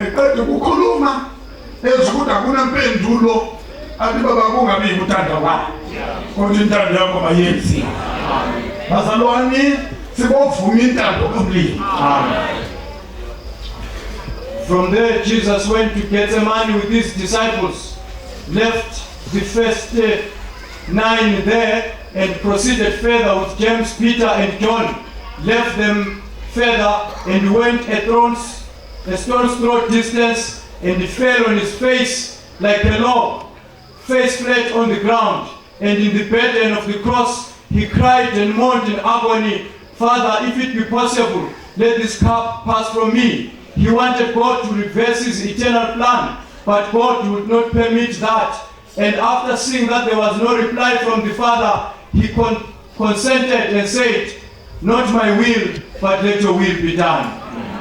Eqeda ukukhuluma ezikuthi akunempendulo athi baba kungabi ukuthanda kwakho kodwa intando yakho mayenziwe. Bazalwane sibovuma intando kaMlimi. From there, Jesus went to Gethsemane with his disciples, left the first 9 there, and proceeded further with James, Peter, and John. Left them further and went a stone's throw distance, and he fell on his face like a log, face flat on the ground. And in the burden of the cross, he cried and moaned in agony, "Father, if it be possible, let this cup pass from me." He wanted God to reverse his eternal plan, but God would not permit that. And after seeing that there was no reply from the Father, he consented and said, "Not my will, but let your will be done."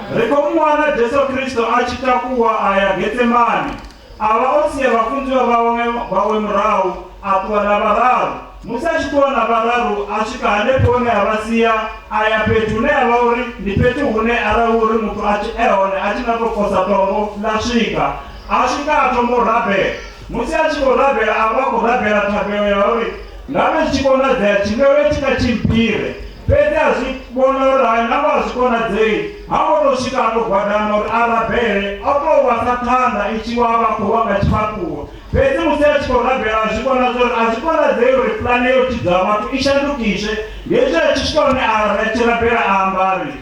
Rekomwana Jesu Kristo achitakuwa aya Gethsemane. Ava osiya vafunzi vawe murahu atwala vararu. Musa chikona vararu achika hanepone avasiya aya petu ne avauri ni petu hune arauri mutu achi eone achinatokosa tombo lasvika. Asvika atombo rabe. Musa achiko rabe avako rabera tabewe yauri. Ngave chikona dzaya chingewe chikachimpire. Pete azvikona rai nava azvikona dzei. Havodosvika atogwadana uri arabhere atovasatanda ichiwava kuvanga chipakuwa. Pete musea chikorabhera azvikona zori azvikona dzei uri plani yochidza vatu ishandukishe ngezve chisvikone arachirabhera aambari.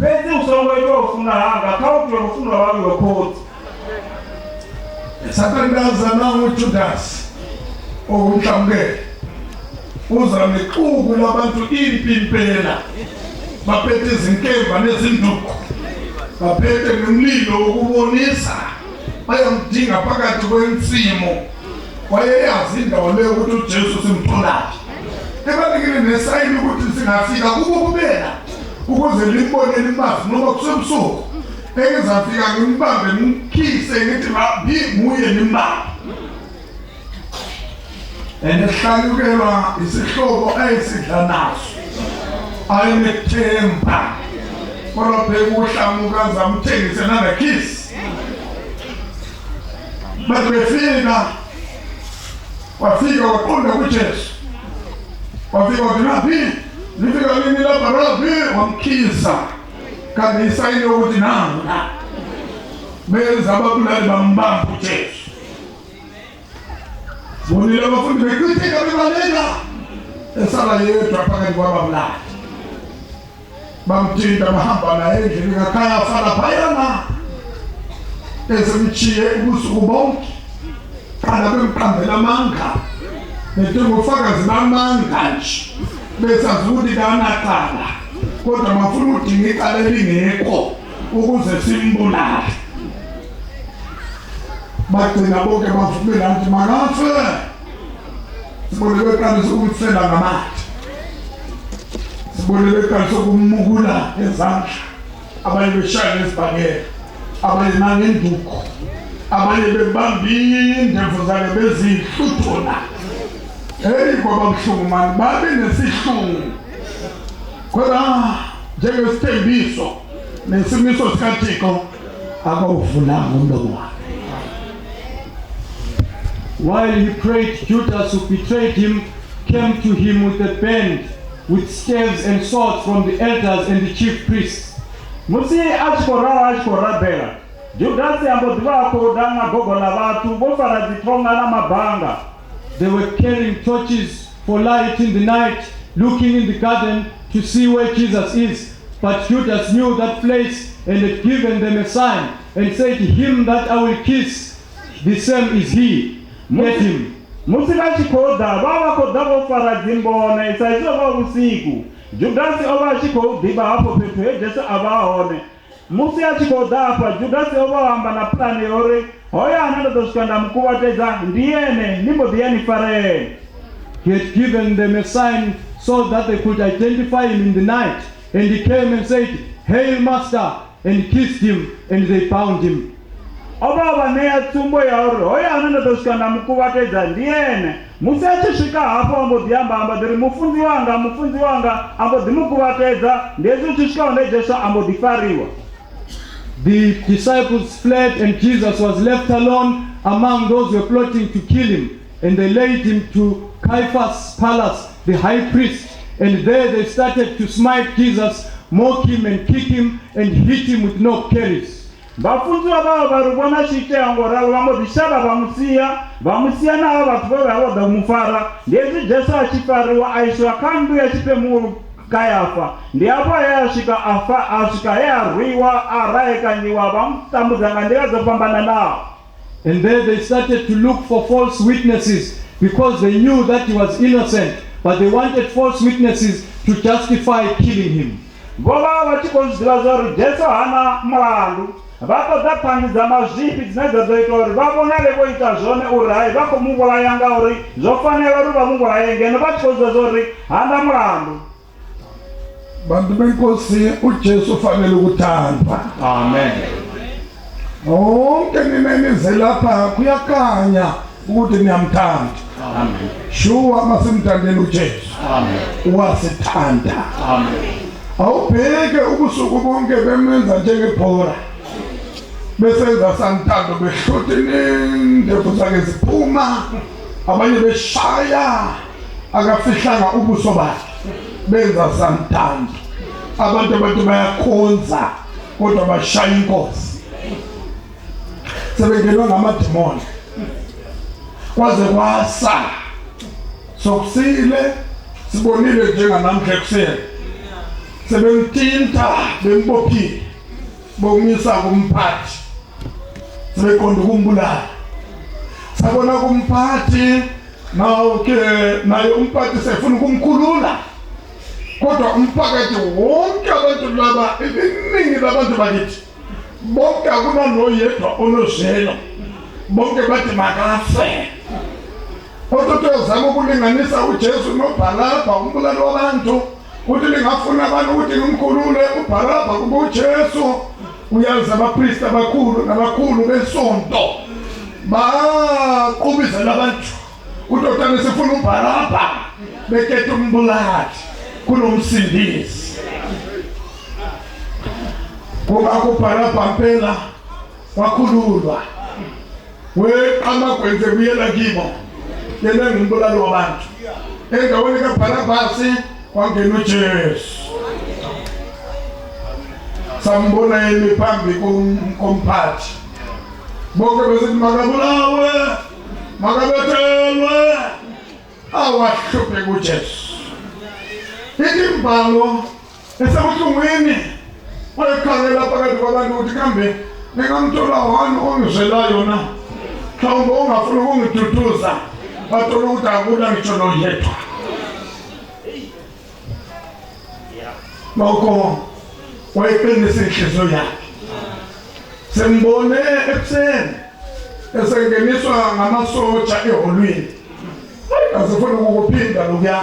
Pete usongoitwa ufuna hanga kauti ufuna wavi wekodzi. Sakandazana uJudas okumhlamukela uza nexuku labantu impi impela baphethe izinkemba nezinduku baphethe nomlilo ukubonisa bayamdinga phakathi kwensimo wayeyazi indawo leyo ukuthi uJesu simtholaphi ebanikile nesayini ukuthi singafika kubo kubela ukuze limbone limazi noma kusebusuku engizafika ngimbambe ngimkhise ngithi nguye nimbambe. Endehlalukelwa isihlobo esidla naso ayinethemba kodwa bheka uhlamuka zamthengise nanekhisi befika wafika waqonda kuJesu wafika wathi nifika lini lapha Rabbi wamkhisa kanti isayini ukuthi nangu la benza ababulali bambamba uJesu. Bonile abafundi bekhithika bebalela esala yedwa phakathi kwababulali bamthinta bahamba naye endlini kakhaya afala phayana esemchiye ubusuku bonke qala bemqambela amanga bedinga ufakazi bamanga nje besazi ukuthi kanaqala kodwa bafuna udinga icala elingekho ukuze simbulale. Bagcina bonke bavumela ukuthi makafe sibone beqalisa ukumfela ngamathe sibone beqalisa ukummukula ezandla abanye beshaya nezibhakela abanye nangenduku abanye bebambile indemvu zabo bezihluthuna. Hey kwaba buhlungu mani babe nesihlungu kodwa njengesithembiso nesimiso sikaThixo akawuvulanga umlomo wakhe. While he prayed, Judas, who betrayed him, came to him with a band, with staves and swords from the elders and the chief priests. Musi achikorabhera Judas ambodivako danga gogo la vatu vofara dzitonga na mabanga. They were carrying torches for light in the night, looking in the garden to see where Jesus is. But Judas knew that place and had given them a sign and said, "Him that I will kiss, the same is he. Get him." Musika chikoda baba koda vofara dzimbone saizo va usiku. Judas ova chikoda hapo pepe Jesu avaone. Musi achikoda apa Judas ova hamba na plani yore hoya ananda doskanda mkuvateza ndiene nimbodiani fare. He had given them a sign so that they could identify him in the night, and he came and said, "Hail, Master," and kissed him, and they bound him. Oba neya tumbo yauri hoya ananda doskanda mkuvateza ndiene. Musi achisvika hapo ambodiamba ambodiri mufunzi wanga ambodimukuvatedza ndezvi chisvikaune Jesu ambodifariwa. the disciples fled and Jesus was left alone among those who were plotting to kill him. And they laid him to Caiaphas' palace, the high priest. And there they started to smite Jesus, mock him and kick him and hit him with no carries. Bafunzi baba barubona chitengo rabo bamodishaba bamusia na abantu babo bamufara ndezi Jesu achifariwa aishwa kandu ya chipemuru Kayafa ndiapo ashika yarwiwa araekanyiwa bamtambuza ngandika zopambana nao. And there they started to look for false witnesses because they knew that he was innocent, but they wanted false witnesses to justify killing him. Boba vachikonzira zori Jesu hana mulandu vatodapangiza mazvipi dzinozoita uri vavona levoita zvone uri hai vakomungurayanga uri zvofanira uri vamungurayengeno vachikonzira zori hana mulandu. Bantu benkosi uJesu fanele ukuthandwa. Amen. Onke nina nizelapha kuyakanya ukuthi niyamthanda. Amen. Shuwa masimthandeni uJesu. Amen. Wasithanda. Amen. Awubheke ubusuku bonke bemenza njengebhora. Besenza santhando behlute indevu zakhe ziphuma. Abanye beshaya akafihlanga ubuso bakhe. Benza santhando. Abantu bayakhonza kodwa bashaya inkosi. Sebengenwa ngamademoni. Kwaze kwasa. Sokusile sibonile njenganamhla ekuseni. Sebemthinta bembophile. Bomisa kumphathi. Sebeqonda ukumbulala. Sabona kumphathi naye umphathi sefuna ukumkhulula. Kodwa umphakathi wonke abantu laba iningi labantu bakithi bonke akunanoyedwa onozelo. Bonke bathi makafe. Kodwa zama ukulinganisa uJesu noBarabha umbulali wabantu. Uthi lingafuna abantu ukuthi ngimkhulule uBarabha kuba uJesu. Uyazi abapriest abakhulu nabakhulu besonto baqhubizela abantu udodana sifuna uBarabha bekethe umbulali kunomsindisi. Kuba uBarabha mpela wakhululwa weqama kwenze kuyela kibo yena ngumbulali wabantu. Endaweni kaBarabhasi kwangena uJesu. Sambona yemi phambi komphathi. Bonke besithi makabulawe, makabethelwe. Awahluphe kuJesu. Imbalo esebuhlungwini wayekhangela phakathi kwabantu ukuthi kambe ningamthola wani ongizelayo na. Mhlawumbe ongafuna ukungiduduza bathola ukuthi akula ngitsho noyedwa. Moko wayeqinisa inhliziyo yakhe. Sembone ekuseni esengeniswa ngamasotsha eholweni. Asifuna ukuphinda lokuya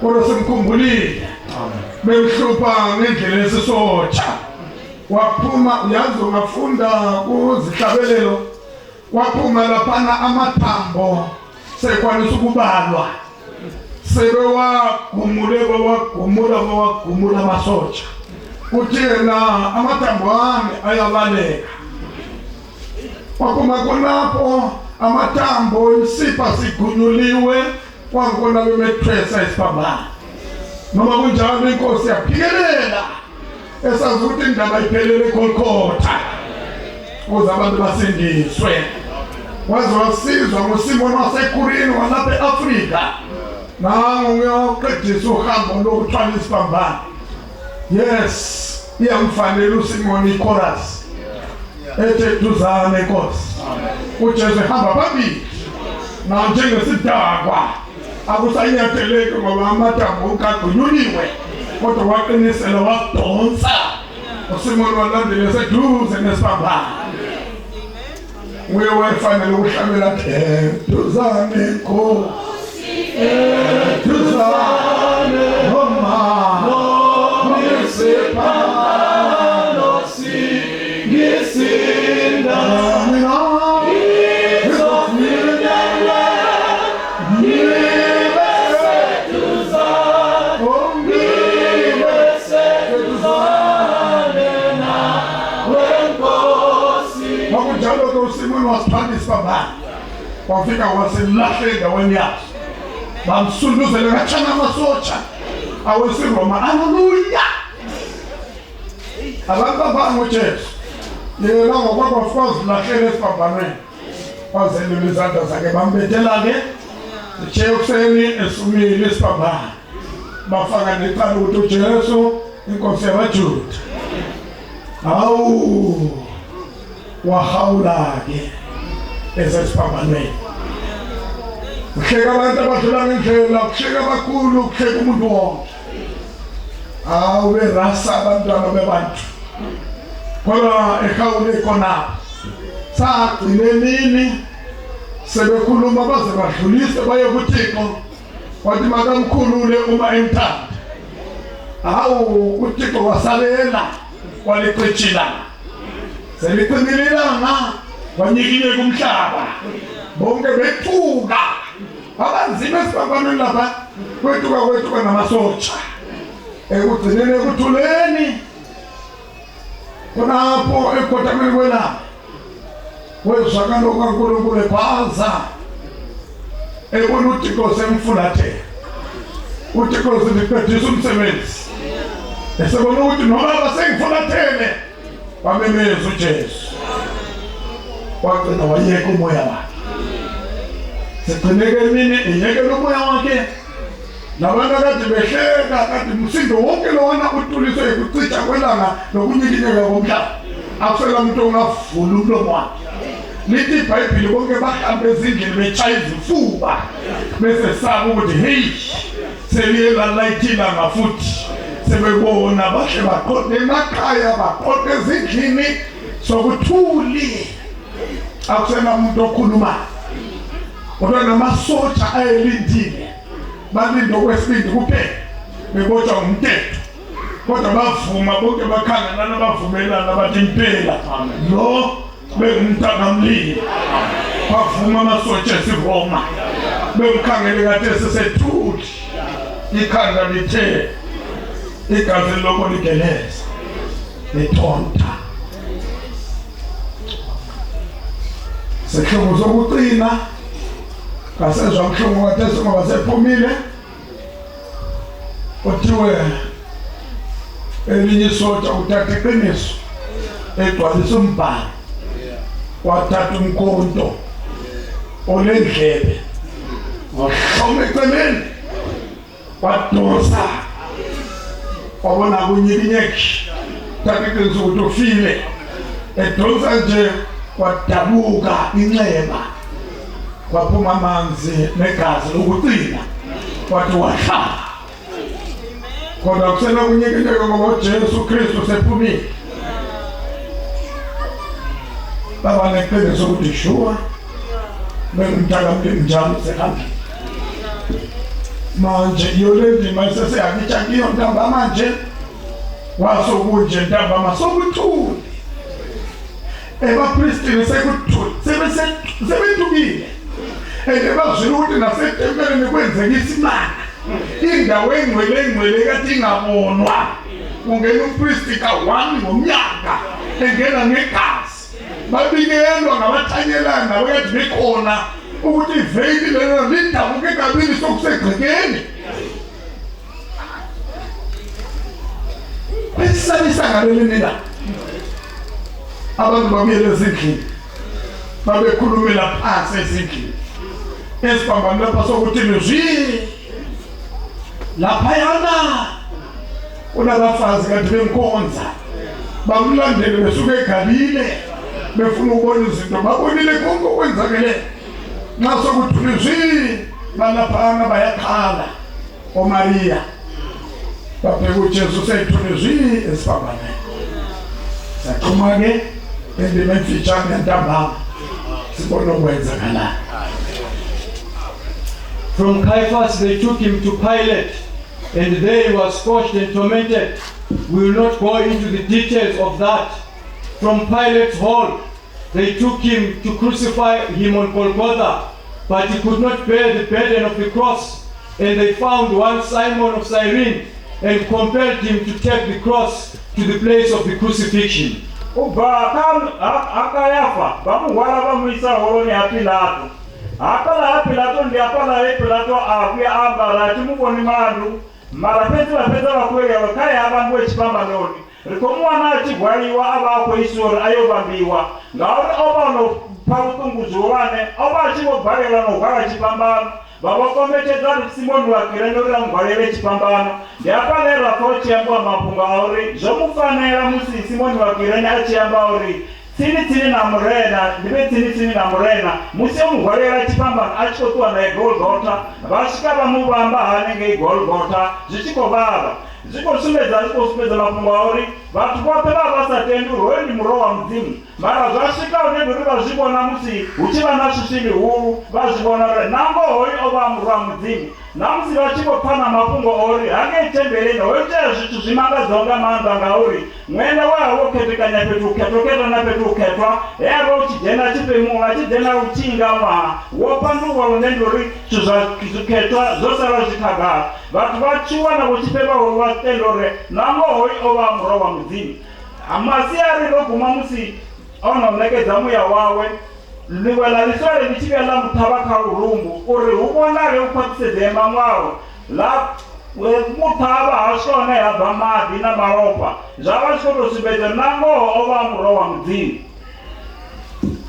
kodwa simkhumbulile. Bemhlupha ngendlela esisotsha. Waphuma uyazi ungafunda kuzihlabelelo. Waphuma laphana amathambo sekwanisa ukubalwa. Sebewagumula amasotsha. Uthi yena amathambo ami ayabaleka. Waphuma khonapho amathambo isipha sigunyuliwe kwankona bemethwesa isibambana. Noma kunjalo inkosi yaphikelela esazi ukuthi indaba iphelele eKolkotha ukuze abantu basindiswe. Waze wasizwa ngoSimoni waseKurini walapha eAfrika. Nangu uyoqedisa uhambo lokuthwala isibambana. Yes, iyamfanele uSimoni ichorus. Ethe duzane Nkosi. uJesu hamba phambili. Na njengesidakwa akusanyatheleki ngoba amathambo kagunyuliwe. Kodwa waqinisela wadonsa. uSimoni walandela seduze nesibambana. Uye wayefanele ukuhlabela duzane Nkosi. Duzane Noma. Nisipano singisinda. When njalo ke uSimon wasithwala isibambane wafika waselahle endaweni yakhe bamsunduzele katshana amasotsha awesiRoma. Haleluya. Abantu bafana ngoJesu yena ngokwakho wazilahlela esibambaneni wazelula izandla zakhe bambethela ke ekuseni esumile isibambane bafaka necala ukuthi uJesu inkosi yabaJuda. Hawu wahawula ke esesibambaneni. Kuhleka abantu abadlula ngendlela, kuhleka abakhulu, kuhleka umuntu wonke. Hawu berasa abantwana bebantu. Kodwa ekhawule khonapho sagcina emini sebekhuluma baze badlulise baye kuThixo wathi makamkhulule uma emthanda. Hawu uThixo wasalela walicitshila seliqinile ilanga wanyikile kumhlaba bonke bethuka abanzima esibambaneni lapha kwethuka namasotsha ekugcineni ekuthuleni khonapho ekhotameni kwelanga wezwakalo kaNkulunkulu ekhwaza ebona uThixo semfulathe. uThixo siqedisa umsebenzi esebona ukuthi noma basengifulathele wamemeza uJesu wagcina wayeka umoya wakhe. Sigcineke emini eyekela umoya wakhe nabantu akade behleka kade umsindo wonke lona utuliswe ekucicha kwelanga nokunyikinyeka komhlaba akusela umuntu ongavula umlomo wakhe. Lithi iBhayibheli bonke bahambe ezindlini betshaya izifuba bese saba ukuthi hey seliye lalayithilanga futhi sebebona bahle baqonde emakhaya baqonde ezindlini sokuthuli akusena umuntu okhulumayo. Kodwa namasotsha ayelindile balinde okwesibindi kuphela bebotshwa ngumthetho kodwa bavuma bonke bakhangelana bavumelana bathi impela lo bengumntakamlilo bavuma amasotsha esiRoma bemkhangele kade sesethuli ikhanda lithe igazi lokho ligeleza lethonta. Sehlobo sokuqina kasezwa mhlungu kade singoba sephumile kuthiwe elinye isotsha uthatha iqiniso egcwalisa umbhalo wathatha umkhonto olendlebe wahloma eceleni wadosa wabona kunyikinyeki thatha iqiniso ukuthi ufile edonsa nje kwadabuka inxeba kwaphuma amanzi negazi lokucina wathi wahlala. Kodwa kusena kunyikinyeka ngoba uJesu Kristu sephumile baba neqiniso ukuthi shuwa bengumntakamlilo njalo sehambile. Manje yolendima sesiyakitsha kiyo ntamba manje wasokunje ntamba sokuthuli ebapristini sekuthuli sebethukile ebazwile ukuthi nasetempeleni kwenzeka isimanga indawo engcwele kathi ingabonwa kungena umpristi ka-1 ngomnyaka engena negazi babikelwa ngabathanyelana abakade bekhona ukuthi iveki lelo lidabuke kabili sokusegcekeni. Kwesabisa ngaleli la abantu babuyele ezindlini babekhulumela phansi ezindlini esibambani lapha sokuthi lizwi laphayana kunabafazi kade benkonza bamlandele besuke eGalile befuna ukubona izinto babonile konke okwenzakele nxa sokuthulizwi balaphana bayakhala oMaria babheka uJesu seyithulizwi esibambaneni. Saxhuma ke endima emfitshane yantambama sibona okwenzakala. From Caiaphas they took him to Pilate, and there he was scourged and tormented. We will not go into the details of that. From Pilate's hall they took him to crucify him on Golgotha, but he could not bear the burden of the cross. And they found one Simon of Cyrene and compelled him to take the cross to the place of the crucifixion. ubva akayafa vamuhwara vamuisa horoni yaPilato. Apala yaPilato ndi apala yaPilato akuya ambara achimuvoni mlandu mara pedzapedza vakwera vakaya avambo echipambanoni rikomuwana achigwariwa ava akweisori ayovambiwa ngauri ovanopa utunguzi hwovane ova achivobharira nohwara chipambano vavakombetedza Simoni wakirenorera mugwarire chipambano ndiapalerera kochiyambwa mapungo auri zvomufanira musi Simoni wakirene achiyamba uri tsini namurena ndive tsini namurena musi omugwarira chipambano achikotuwa naigolgota vasvika vamuvamba hanenge igolgota zvichikovava zvikosumbedza mapungo auri vatu vope vavasatendurwe ndi murowa mudzimu mara zvasvika unenduri vazvivona musi uchiva nasvisvili huru vazvivona uri nango hoyi ova murowa mudzimu namusi vachingopana mapungo ori hange temberi hoite zvitu zvimangadzonga manza ngauri mwene wavo ketekanya petoketwa napetoketwa yava uchijena chipemu vachijena uchinga mwa wopanduwa unenduri zvizviketwa zvosara zvikagara vatu vachiwana vochipeva vatendore nango hoyi ova murowa mudzimu amasiyari roguma musi ononekedza muya wawe liwela liswele lichivela mutavaka urumbu uri ubonare ukwatise dzemba mwaro la mutava hashone yabva madhi namaropa zvava zvikotosvibedza nango ova murowa mudzimu.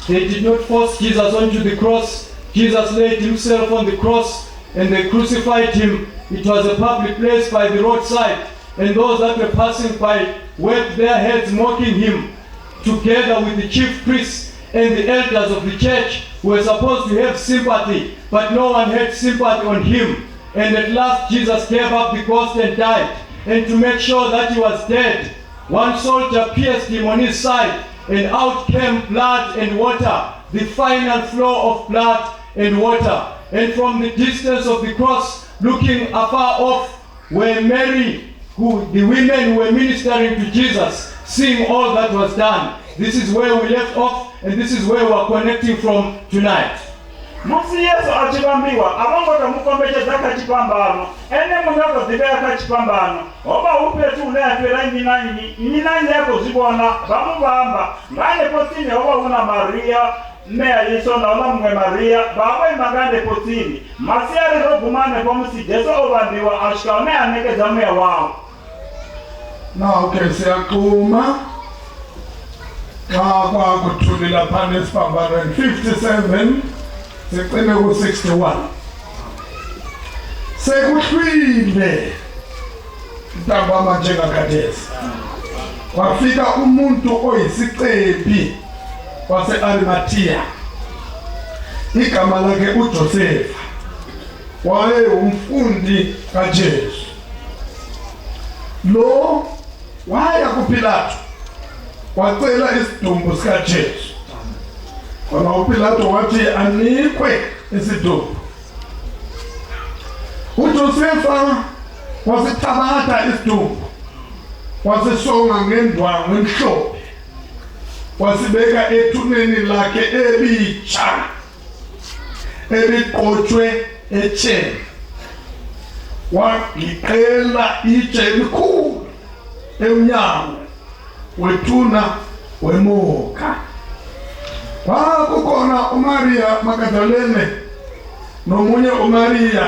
They did not force Jesus onto the cross. Jesus laid himself on the cross and they crucified him. It was a public place by the roadside, and those that were passing by waved their heads mocking him, together with the chief priests and the elders of the church who were supposed to have sympathy, but no one had sympathy on him. And at last Jesus gave up the ghost and died. And to make sure that he was dead, one soldier pierced him on his side, and out came blood and water, the final flow of blood and water. And from the distance of the cross, looking afar off, were Mary, the women who were ministering to Jesus, seeing all that was done. This is where we left off, and this is where we are connecting from tonight. Musi Yesu achivambiwa avangota mukombetedza kachipambano ene munhu agodzivera kachipambano oba upetu uneapera nyinanyi yakozvivona vamuvamba ngaandepotsini oba una Mariya neayiso naona mumwe Mariya vavaimanga ndepotsini masiyari roguma nepomusi Jesu ovambiwa asvika uneanekedza muya wawo. Now siyaquma xa kwakuthulila phana esipambanweni 57 siqine ku-61 sekuhlwile ntambama njengakhathesi wafika umuntu oyisicephi wase-Arimathiya igama lakhe uJosefa wayengumfundi kaJesu. Lo waya kuPilato wacela isidumbu sikaJesu. Kona uPilato wathi anikwe isidumbu. uJosefa wasithabatha isidumbu wasisonga ngendwangu emhlophe wasibeka ethuneni lakhe elitsha eliqotshwe etsheni wagiqela itshe elikhulu emnyango wethuna wemoka. Kwakukhona uMaria Magdalene nomunye uMaria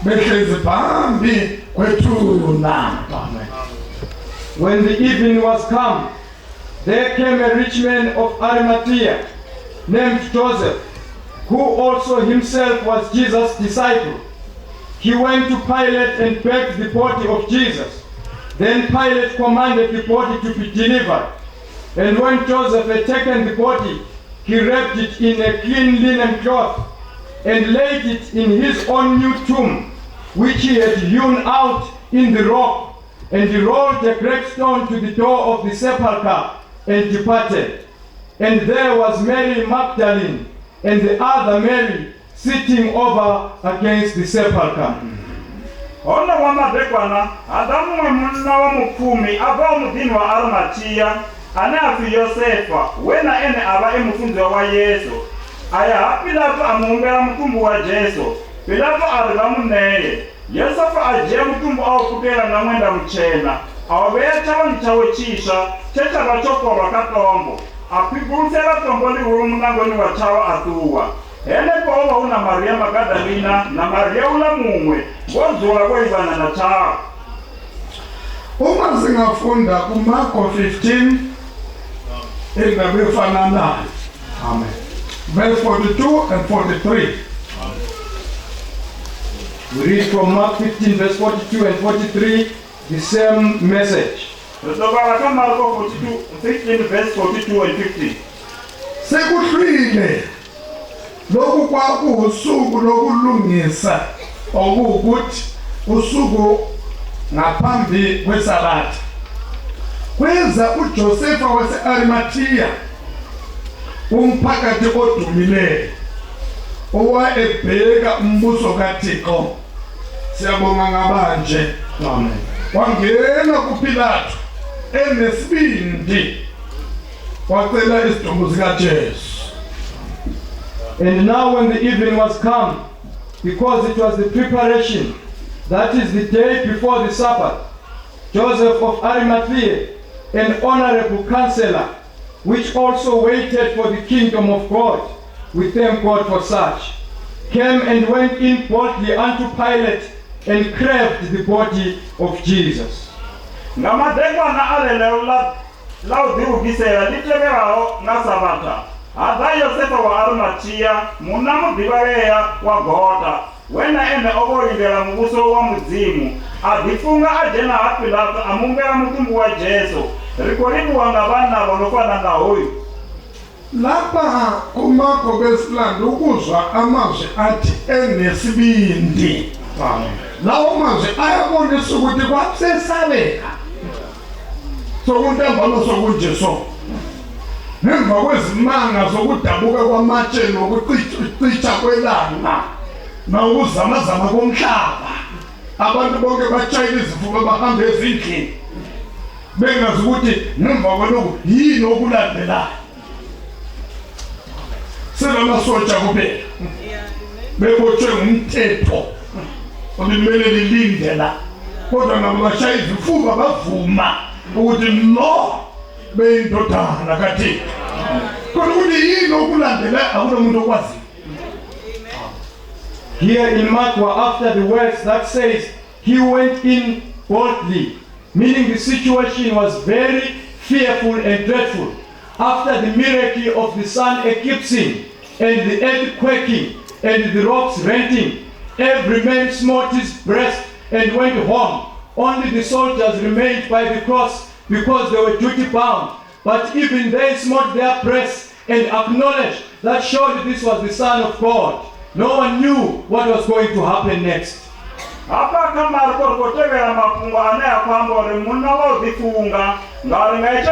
behlezi phambi kwethuna. When the evening was come, there came a rich man of Arimathea named Joseph, who also himself was Jesus' disciple. He went to Pilate and begged the body of Jesus. Then Pilate commanded the body to be delivered. And when Joseph had taken the body, he wrapped it in a clean linen cloth and laid it in his own new tomb, which he had hewn out in the rock. And he rolled a great stone to the door of the sepulchre and departed. And there was Mary Magdalene and the other Mary sitting over against the sepulchre. Ono wamadekwana adamu munna wa mukumi ava mudini wa Arimathea ane afi Yosefa wena ene aba emufunzi wa Yesu aya Pilato amumbera mutumbu wa Jesu. Pilato ariva muneye Yosefa aje mutumbu awukutela na mwenda mchena awabetha wanchawechisha checha vachokorwa katombo apigulusela tombo liwulu munangweni wa chawa atuwa ene pova una Maria Magdalena na Maria ula mumwe wozula kwaivana na chawa. Uma singafunda kuMarko 15 indaba efananayo. Amen. Verse 42 and 43. We read from Mark 15 verse 42 and 43 the same message. Marko 15 verse 42 and 50. Sekuhlwile lokhu kwakuusuku lokulungisa okuwukuthi usuku ngaphambi kwesabatha. Kweza uJosefa wase-Arimathea umphakathi odumileyo owayebheka umbuso kaThixo. Siyabonga ngabanje. Amen. Wangena kuPilato enesibindi wacela isidumbu sikaJesu. And now when the evening was come, because it was the preparation, that is the day before the Sabbath, Joseph of Arimathea, an honorable counselor, which also waited for the kingdom of God, we thank God for such, came and went in boldly unto Pilate and craved the body of Jesus. Ngamadekwana alele laudiugisela litebelao na Sabata. Ada Yosefa wa Arimathea munamu dibaweya wa Gota. Wena ene obolindela mubuso wa muzimu. Adifunga ajena a Pilato amungela mutumbu wa Jesu. Rikolibu wangabana bonofana na huyu. Lapha kuMarko besilanda ukuzwa amazwi athi enesibindi. Lawo mazwi ayabonisa ukuthi kwasesabeka sokuntambama sokuJesu. Ngemva kwezimanga zokudabuka kwamatshe nokucica kwelanga nokuzamazama komhlaba, abantu bonke batshayela izifuba bahambe ezindlini bengazi ukuthi ngemva kwalokho yini okulandelayo. Selamasotsha kuphela bebotshwe ngumthetho olimele lilindela, kodwa nabo bashaya izifuba bavuma ukuthi no beyindodana kaThixo. Kodwa ukuthi yini okulandelayo akunomuntu okwazi. Here in Mark, after the words that says he went in boldly, meaning the situation was very fearful and dreadful. After the miracle of the sun eclipsing and the earth quaking and the rocks renting, every man smote his breast and went home. Only the soldiers remained by the cross because they were duty bound. But even they smote their breasts and acknowledged that surely this was the Son of God. No one knew what was going to happen next. Apa kamarko kotevera mafungo anaya kwamba muna wazifunga ngari ngaicho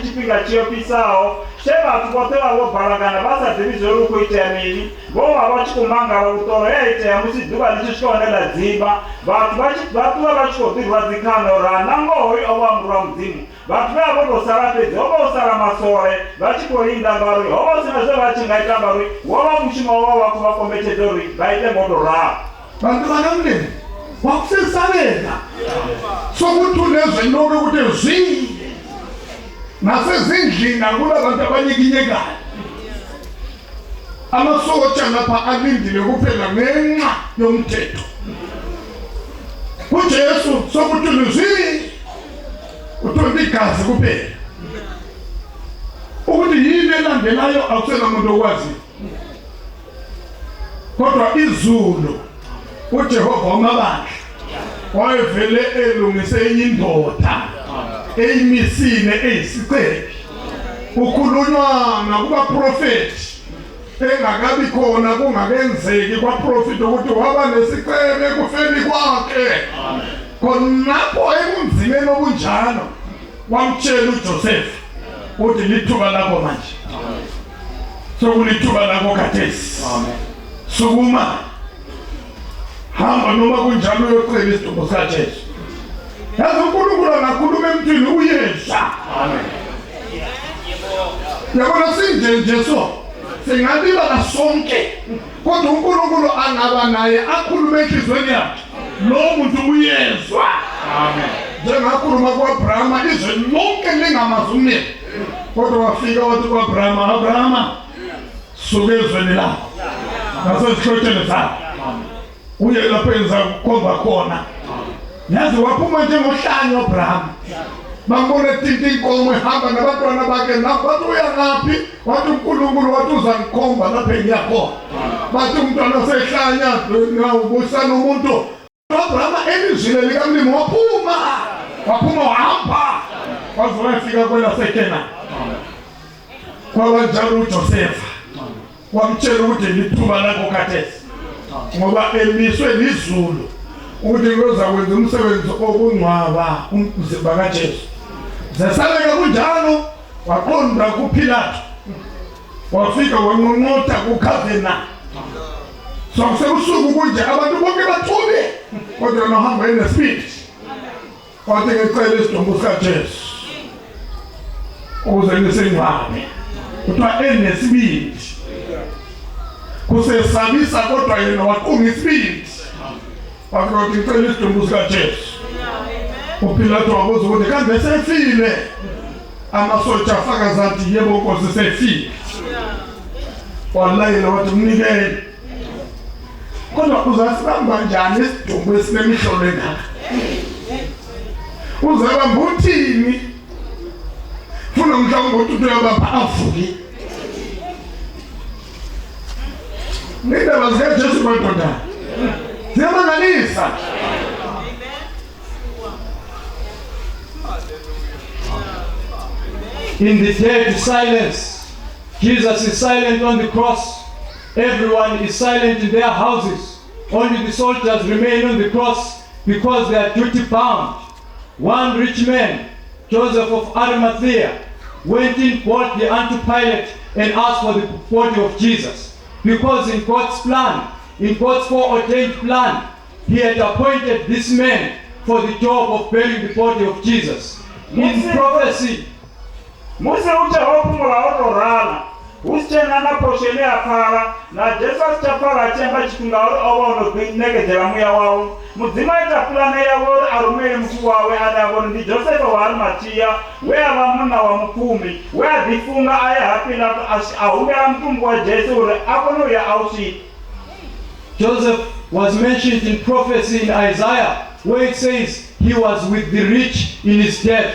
chipinga chiyopisao sheba tukotela wo balagana basa divizoro kuitea nini gowa wachikumanga wa utoro yaite ya musiduka lichishkonela ziba batu wachikotirwa zikano ranango hoi awamura mzimu batu wabo sarapezi obo saramasore wachikolinda ngari obo sinazo wachingaita ngari waba mshima waba kubakombechezori baite ngoto ra. Bantu banamlini wakusesabeka sokuthi unezinto ukuthi zile nasezindlini akulabantu abanyikinyekayo. Amasotsha lapha alindile kuphela ngenxa yomthetho. UJesu sokuthi uzile uthonta igazi kuphela. Ukuthi yini elandelayo akusena umuntu okwazi. Kodwa izulu uJehova wamabandla wayevele elungise enye indoda eyimisile eyisicebi. Ukhulunywa nakubaprofeti engakabi khona kungakenzeki kwaprofeti ukuthi waba nesicebe ekufeni kwakhe. Khonapho ekunzimeni obunjalo wamtshela uJosefa uthi lithuba lakho manje. Sokulithuba lakho khathesi. Sukuma hamba noma kunjalo uyocela isidumbu sikaJesu. Yazi uNkulunkulu angakhuluma emntwini uyeza. Amen. Yabona sinje so singalibala sonke kodwa uNkulunkulu angaba naye akhulume enhlizweni yakhe lo muntu uyezwa. Amen. njengakhuluma kwa-Abrahama izwe lonke lingamazumile kodwa wafika wathi kwa-Abrahama, Abrahama, suka ezweni lakho nasezihlotsheni zakho uye lapho enza kukhomba khona. Yazi waphuma njengohlanya u-Abrahama, bambona tinti inkomo ihamba nabantwana bakhe nabo bathi uya ngaphi, wathi uNkulunkulu wathi uzangikhomba lapho engiyakhona. Bathi umntwana sehlanya nawubusana umuntu. U-Abrahama elizwile likamlimi waphuma wahamba waze wayafika kwelaseKenani. Kwabanjalo uJosefa wamtshela ukuthi lithuba lakho khathesi ngoba emiswe lizulu ukuthi ngizakwenza umsebenzi okungcwaba umzimba kaJesu. Zesaleka kunjalo waqonda kuPilato, wafika wanqonqotha kuKhavena. Sokusebusuku kunje abantu bonke bathule kodwa nohamba enespeed. Wathi ngicela isidumbu sikaJesu ukuze ngisengcwabe kuthiwa enesibindi. Kusesabisa kodwa yena waqunga isibindi. Wathi ngicela isidumbu sikaJesu. UPilato wabuza ukuthi kambe sefile? Amasotsha afakaza athi yebo Nkosi sefile. Walayela wathi mnikele. Kodwa uzasibamba njani isidumbu esinemihlobo engaka? Uzabamba uthini? Funa mhlawumbe ukuthi uyabamba avuke. Nindaba zikaJesu madoda ziyamangalisa. In the dead silence, Jesus is silent on the cross. Everyone is silent in their houses. Only the soldiers remain on the cross because they are duty bound. One rich man, Joseph of Arimathea, went in boldly unto Pilate and asked for the body of Jesus. Because in God's plan, in God's foreordained plan, he had appointed this man for the job of burying the body of Jesus. In prophecy, Muse uchahopumula otorana usichena na poshele afara na Jesu asichafara chemba chikungauri owono kwinegezera muya wawo mudzima itapulana yawori arumere mkuu wawe adavoni ndi Josefa wa Arimathea we avamuna wa mupfumi we adifunga aya haPilato ahumera mtumbu wa Jesu uri akonuya aushita. Joseph was mentioned in prophecy in Isaiah where it says he was with the rich in his death.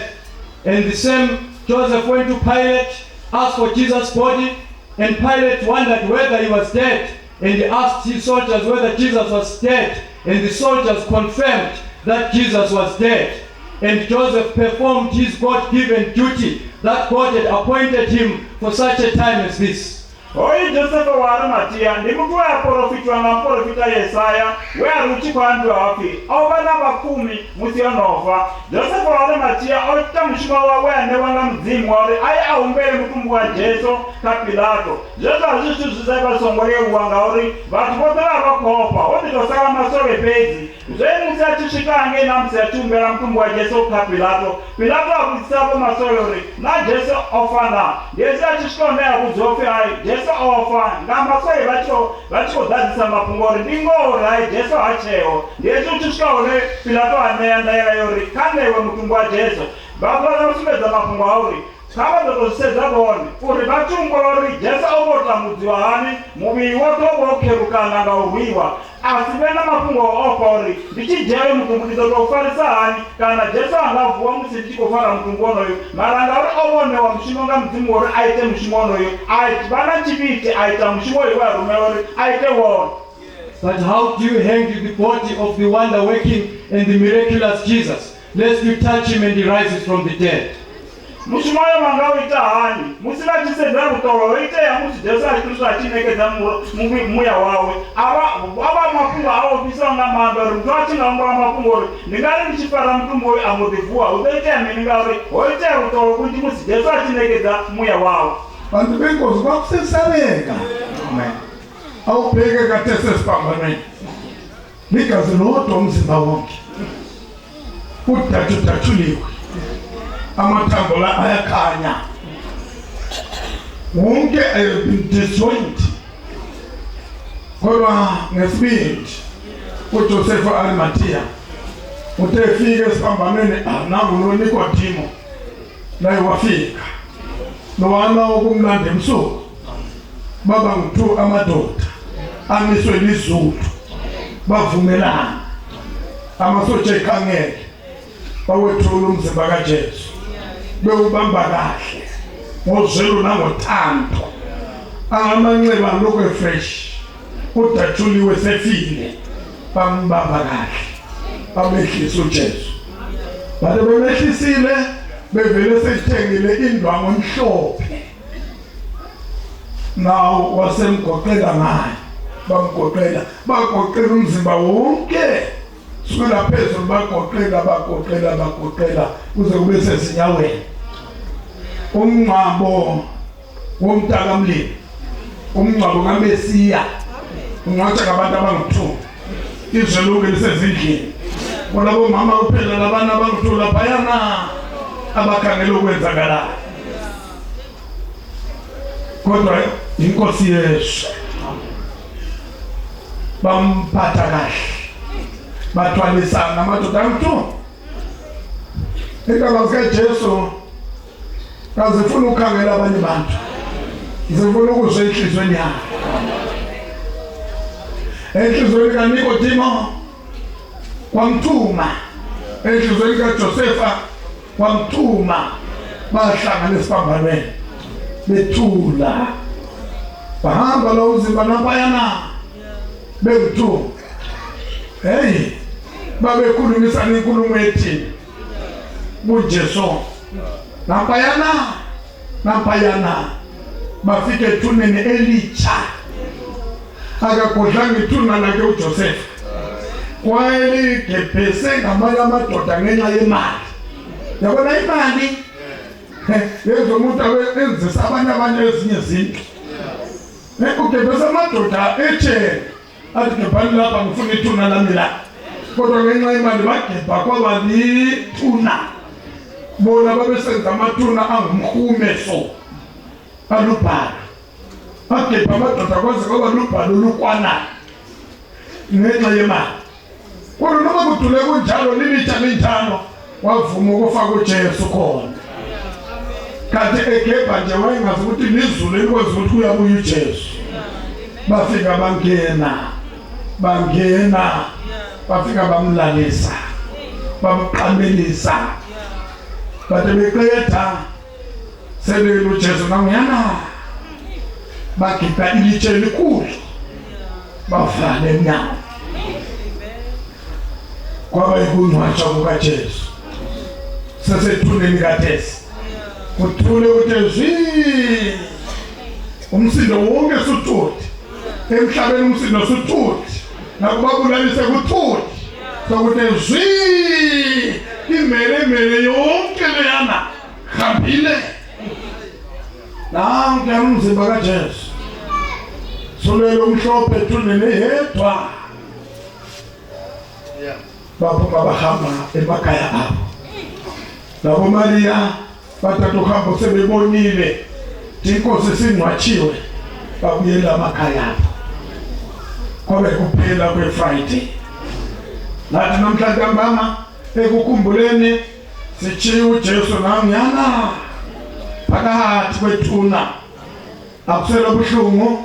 And the same Joseph went to Pilate, asked for Jesus' body, and Pilate wondered whether he was dead. And he asked his soldiers whether Jesus was dead. And the soldiers confirmed that Jesus was dead. And Joseph performed his God-given duty that God had appointed him for such a time as this. Oyi Josefa wa Arimathea ndi mtu wa profiti wa profita Yesaya we aruchi kwa ndu wapi au bana bakumi musionova. Josefa wa Arimathea ota mshima wa wende wanga mzimu wale ai aumbele mtumbu wa Jesu ka Pilato. Jesu azitu zizeba songole uwanga ori batu bote bakopa oti tosala masole pezi zeni msiachishikange na msiachumbela mtumbu wa Jesu ka Pilato. Pilato akusaba masole ori na Jesu ofana Jesu achishikone akuzofe ai Jesu ofa ngamasole bacho dadisa mapungori ndingori ai Jesu acheo Jesu uchishikone Pilato aneanda yori kanewe mtumbu wa Jesu baba usibeza mapungori kaba ndotoseza bone uri bachungori Jesu obota mudziwani mubi woto bokerukana ngauwiwa asibena mapungo opori ndichijewe mutumbu ndotofalisa hani kana Jesu angavuwa musindikofara mutumbu onoyo maranga uri obone wa mshimonga mdzimu uri aite mshimono yo aite bana chibiti aita mshimo yo arume uri aite wona. But how do you hang the body of the wonder-working and the miraculous Jesus, lest you touch him and he rises from the dead? Mushimoyo mangawi tahani musila chisendera kutoro ite ya musi Jesu Kristo achinekeza muya wawe aba mapungo awo bisonga mandori mtwachi ngomba mapungo ningali mchifara mtumbo amodivua udete amengari oite kutoro kuti musi Jesu achinekeza muya wawe. Bantu benkosi bakusesabeka. Amen. Awubheke kathese sipambanweni. Ligazi lodwa umzimba wonke. Udathuliwe. Amathambo la ayakhanya wonke ayebindiswent kodwa ngesibindi uJoseph wa Arimathea uthe efika esiphambanweni nangu Nikodimo naye wafika nowana okumlanda emsuku baba ngu2 amadoda amiswe lizulu bavumelana amasotsha ekhangele bawethula umzimba kaJesu bewubamba kahle ngozelo nangothando angamanxeba lokho fresh udatshuliwe sefile bambamba kahle babehlisa uJesu bade bemehlisile bevele sethengile indwangu emhlophe nawo wasemgoqela ngayo bamgoqela bagoqela umzimba wonke sukela phezulu bagoqela kuze kube sezinyaweni umngcwabo womntakamlilo umngcwabo kaMesiya ungcwatsha ngabantu abangu2 izwe lonke lisezindlini bona bomama kuphela labana abangu2 laphayana abakhangela ukwenzakalayo kodwa inkosi Yesu bamphatha kahle bathwalisana amadoda angu2 igama likaJesu kazifuna ukukhangela abanye abantu zifuna ukuzwa enhlizweni yakhe enhlizweni kaNikodimo kwamthuma enhlizweni kaJosefa kwamthuma bahlangana esiphambanweni bethula bahamba lo uzimba naphayana be2 hey babekhulumisana inkulumo ethini kuJesu naphayana bafike ethuneni elitsha akagodlanga ithuna lakhe uJosefa wayeligebhese ngamanye amadoda ngenxa yemali yabona imali yenza umuntu enzisa abanye ezinye izinto ugebhese amadoda ethe athi gebhani lapha ngifuna ithuna lami la kodwa ngenxa yemali bagebha kwaba lithuna bona babesenza amathuna angumhumeso alubhalo bagebha amadoda kwaze kwaba lubhalo lukwana ngenxa yemali kodwa noma kudule kunjalo lilitsha linjalo wavuma ukufaka uJesu khona kanti egebha nje wayengazi ukuthi lizulu likwazi ukuthi uyabuya uJesu bafika bangena bafika bamlalisa bamqamelisa bathi beqeda sebelu uJesu nangiyana bagiqa ilitshe elikhulu bavala emnyango kwaba yikungcwatshwa kukaJesu sesethuneni kaThesi kuthule uThezwi umsindo wonke suthuthi emhlabeni umsindo suthuthi nakubabulalise kuthuthi sokuThezwi imele yonke leyana hambile nanke umzimba kaJesu solelo umhlophe ethuneni yedwa baphuma bahamba emakhaya abo labo Maria bathatha uhambo sebebonile inkosi singcwatshiwe babuyela emakhaya abo kwabe kuphela kweFriday nathi namhlanje mbama ekukhumbuleni sichiye uJesu nangiyana phakathi kwethuna akusela buhlungu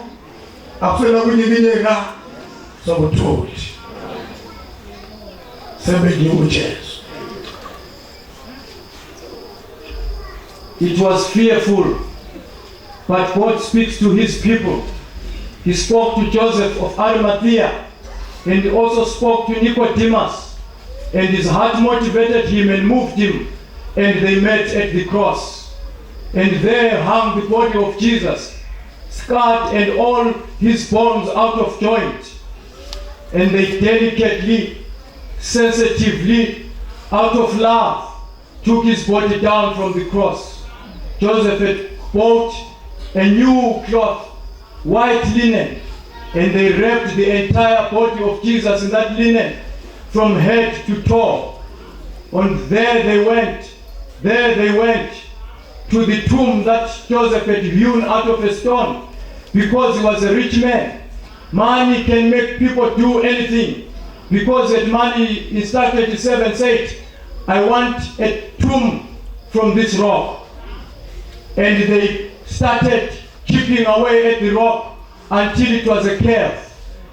akusela kunyikinyeka sokuthuli sebeki uJesu. It was fearful, but God speaks to his people. He spoke to Joseph of Arimathea, and he also spoke to Nicodemus, and his heart motivated him and moved him, and they met at the cross. And there hung the body of Jesus, scarred and all his bones out of joint. And they delicately, sensitively, out of love, took his body down from the cross. Joseph had bought a new cloth, white linen, and they wrapped the entire body of Jesus in that linen from head to toe. And there they went to the tomb that Joseph had hewn out of a stone, because he was a rich man. Money can make people do anything. because that money in Star 37 said, I want a tomb from this rock. And they started chipping away at the rock until it was a cave.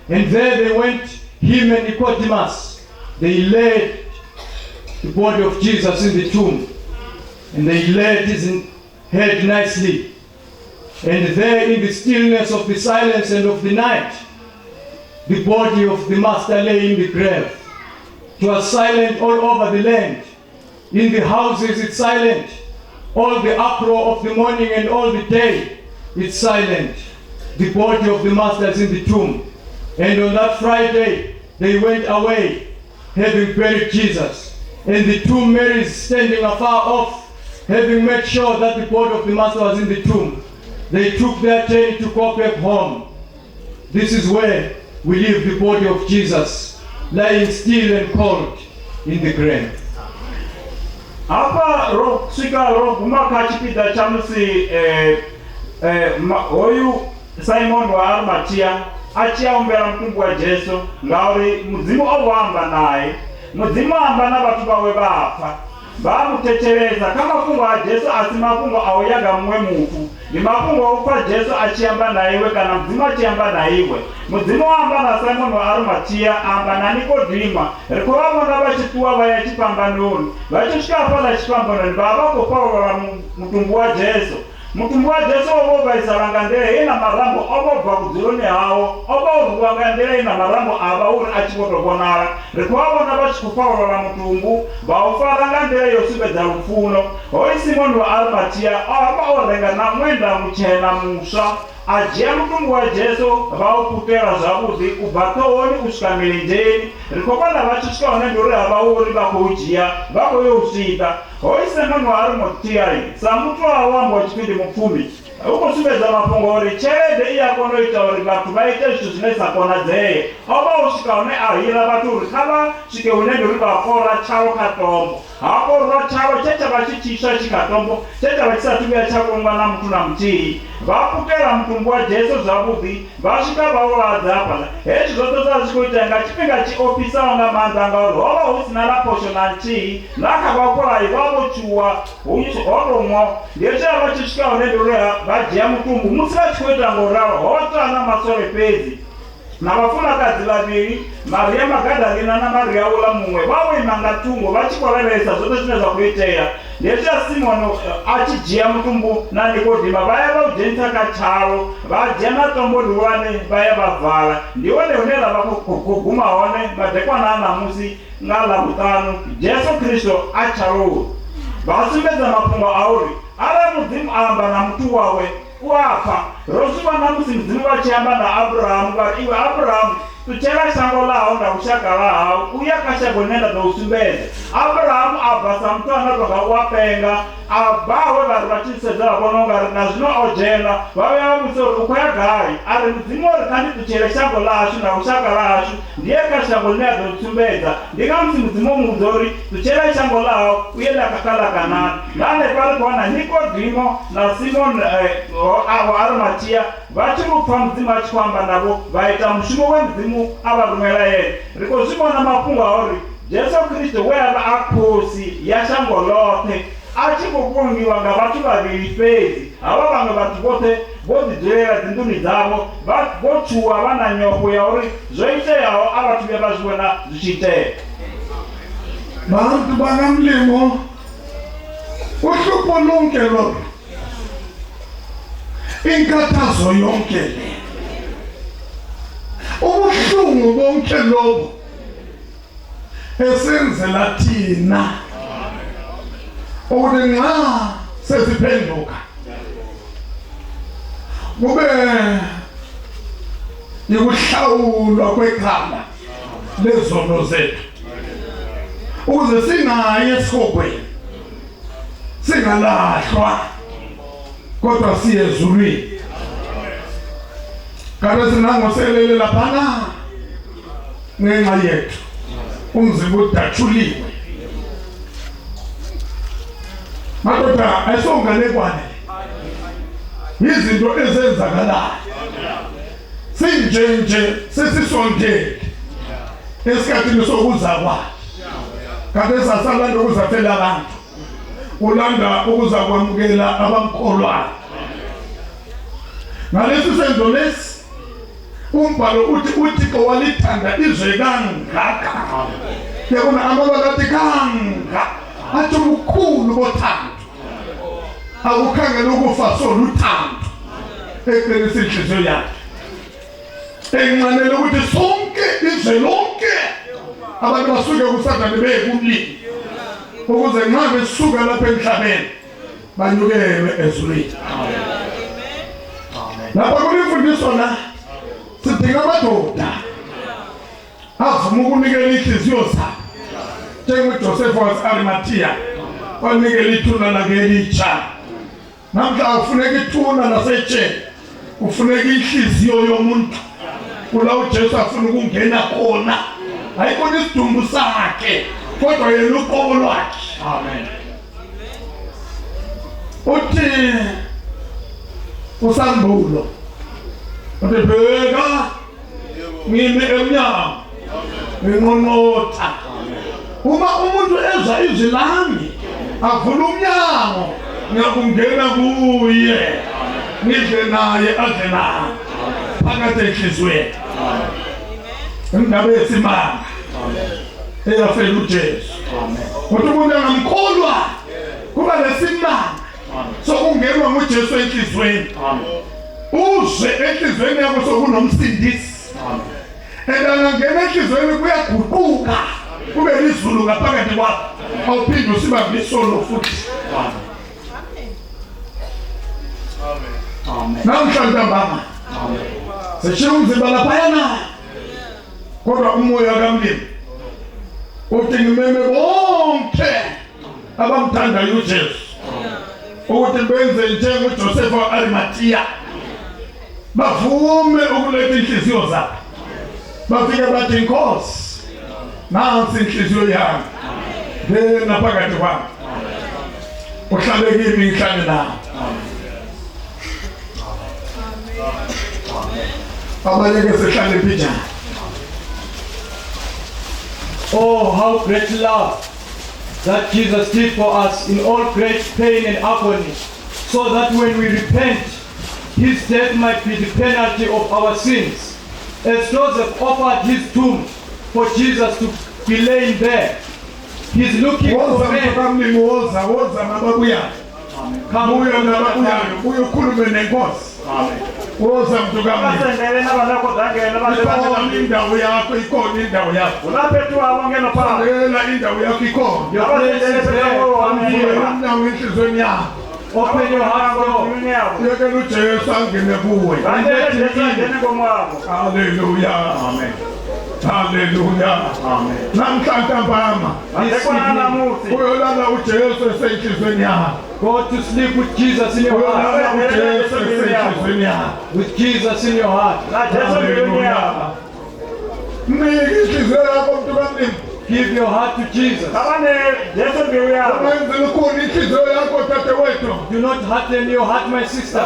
And there they went, him and Nicodemus. They laid the body of Jesus in the tomb. And they laid his head nicely. And there in the stillness of the silence and of the night, the body of the master lay in the grave. It was silent all over the land. In the houses it's silent. All the uproar of the morning and all the day, it's silent. The body of the master is in the tomb. And on that Friday, they went away, having buried Jesus. And the two Marys standing afar off, having made sure that the body of the master was in the tomb. They took their journey to go back home. This is where we leave the body of Jesus, lying still and cold in the grave. Apa swika guma kachipita chamusi hoyu Simon wa Arimathea achiombera mtumbu wa Jesu ngauri muzimu owamba naye muzimu amba n'abantu bawe bafa bamutechereza kama fungo a Jesu asimafungo awoyaga mwe muntu ni mafungo okufa Jesu achiyamba naiwe kana muzimu achiyamba naiwe muzimu amba na Simon wa Arimathea amba na Nikodima rikubabona bachituwa bayachipambanoni bachishika pala chipambanoni babako Paulo mutumbu wa Jesu mutumbu wa Jesu obo baisarangandere ina marambo obo bakuzironi hao obo ruwangandere ina marambo abauri achibotobonara rikubabona bachikupaula la mutumbu baufarangandere yosibe za rufuno hoi Simon wa Arimathea aba orenga na mwenda mchena musa ajia mutumbu wa Jesu bauputera zabuzi ubatoni ushikamilinjeni rikobana bachishika onendore abauri bakujia bakoyosita hoi Simon wa Arimathea samutu awambo wachipindi mfumi uko subeza mapongori chede iya kono itaori batu baite shuzinesa kona zeye oba ushikaone ahira baturi kaba shike unendore bakora chao katombo hapo rwa chao checha bachichisha chikatombo checha bachisatubia chakonga na mtu na mtii baputera mtumbu wa Jesu zabuzi bashika baoladza pala echi zoto zazikuitenga chipinga chi ofisa wanga manzanga oba usina la posho na nchi nakabakora ibabo chuwa uyiso oromwo ndiecha bachishika onendore bajia mutumbu musachikuita ngoraro hota na masore pezi na bafuna kazi babiri Maria Magdalena na Maria ula mumwe bawe mangatungo bachikoreresa zote zinaweza kuiteya ndesha Simon achijia mutumbu na Nikodima baya baujenta kachalo bajia na tombo duwane baya bavala ndione unela bakuguma one badekwa na namusi ngala mutano Yesu Kristo achalo basimbeza mapungo auri ala muzimu amba na mtu wawe wafa rosuba namusi muzimu wachiamba na Abraham iwe Abraham tuchera shango lao na ushaka lao uyakasha gonenda na usumbeze Abraham abasa mtana toka wapenga abawe barubachise za bononga na zino ojena bawe amusoro ukoya gai ari mzimori kandi tuchera shango lashu na ushaka lashu ndiye kasha gonenda na usumbeza ndiga mzimo muzori tuchera shango lao uyenda kakala kanani nane pale kwa Nikodimo na Simon wa Arimathea bachirupa mzima chikwamba nabo baita mshumo wa mzimu abarumela ye riko zimona mapunga ori Yesu Kristo weba akosi yashango lote achikukungiwa ngabatu babiri pezi ababanga batu bote bodijera zinduni zabo bochuwa bana nyoko ya ori zoite yao abatu byabazibona zishite bantu banamlimo uhlupho lonke lo inkathazo yonke le ubuhlungu bonke lobo esenzela thina ukuthi nxa sesiphenduka kube yikuhlawulwa kwekhanda lezono zethu ukuze singayi esikhokweni singalahlwa kodwa siye ezulwini kanti sinangoselele laphana ngenxa yethu umzimba udatshuliwe madoda ayisonganekwane izinto ezenzakalayo sinjenje sesisondele esikhathini sokuza kwakhe. Kade sasalanda ukuzafela abantu, ulanda ukuza kwamukela abamkholwayo. Ngalesi senzo lesi umbhalo uthi uThixo walithanda izwe kangaka. Yabona amabala athi kanga athi ubukhulu bothando. Akukhangela ukufa soluthando eqinisa inhliziyo yakhe. Enqanele ukuthi sonke izwe lonke abantu basuke kuSathane beye kumlilo ukuze nxa besuka lapha emhlabeni banyukelwe ezulwini. Lapha kunemfundiso la sidinga amadoda avuma ukunikela inhliziyo zabo njengoJoseph wase-Arimathea wanikela ithuna lakhe elitsha. Namhla kufuneka ithuna lasetsheni, kufuneka inhliziyo yomuntu kula uJesu afuna ukungena khona. Ayikho isidumbu sakhe kodwa yena uqobo lwakhe. Amen. Uthi usambulo uthi bheka ngimi emnyango nginqonqotha. Uma umuntu ezwa izwi lami avula umnyango ngiyakungena kuye ngidle naye adle nami phakathi enhliziyweni. Indaba yesimanga eyafela uJesu. Kodwa umuntu angamkholwa kuba lesimanga sokungenwa nguJesu enhliziyweni. Uzwe enhliziyweni yakho sokunomsindisi. Angangena enhliziyweni kuyaguquka kube lizulu ngaphakathi kwakho, awuphinde usiba lisolo futhi. Amen. Namhlanje ntambama seshiya umzimba laphayana, kodwa umoya kaMlimi uthi ngimeme bonke abamthandayo uJesu ukuthi benze njengoJoseph wa-Arimathea, bavume ukuletha inhliziyo zabo. Bafike bathi Nkosi, nansi inhliziyo yami, ngena phakathi kwami, uhlale kimi ngihlale nawe. Abaleke sihlale pijana. Oh, how great love that Jesus did for us in all great pain and agony, so that when we repent, his death might be the penalty of our sins. As Joseph offered his tomb for Jesus to be laid there, he's looking for men. Come woza mtu kama basendele n'abanako zangena basendele indawo yakho ikona indawo yakho ulaphethu abongena pha lela indawo yakho ikona abasendele phezulu amina ngenhlizweni yakho. Open your heart door. Yeke uJesu angene kuwe. Hallelujah. Amen. Hallelujah. Amen. Namhlanje mpama uyolala uJesu esenhlizweni yakho. Go to sleep with Jesus in your heart. With Jesus in your heart. Hallelujah. Give your heart to Jesus. Do not harden your heart, my sister.